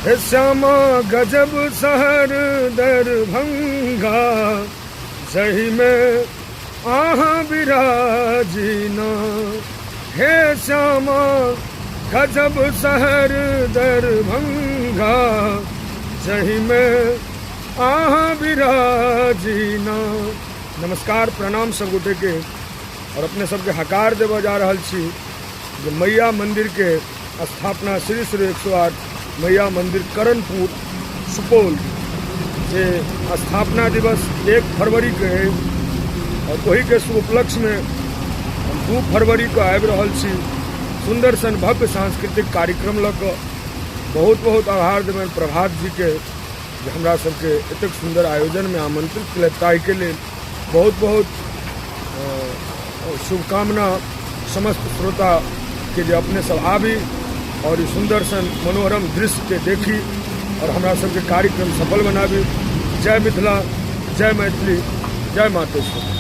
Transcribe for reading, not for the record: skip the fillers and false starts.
हे श्यामा गजब शहर दरभंगा, जाहिमे अहाँ बिराजिना। हे श्यामा गजब शहर दरभंगा, जाहिमे अहाँ बिराजिना। नमस्कार, प्रणाम सब गोटे के और अपने सबके हकार देबऽ जा रहल छी जे मैया मंदिर के स्थापना श्री श्री 108 मैया मंदिर करणपुर सुपौल जे स्थापना दिवस 1 फरवरी के है और ओही के शुभ उपलक्ष्य में हम 2 फरवरी के आबि रहल छी सुंदर सन भव्य सांस्कृतिक कार्यक्रम लऽ कऽ। बहुत बहुत आभार देबनि प्रभात जी के जे हमरा सबके एतेक सुंदर आयोजन में आमंत्रित केलथि, ताहिके लेल बहुत बहुत शुभकामना समस्त श्रोता के जे अपने सब आबी और ई सुंदर सन मनोरम दृश्य के देखी और हमरा सबके कार्यक्रम सफल बनाबी। जय मिथिला, जय मैथिली, जय मातेश्वरी।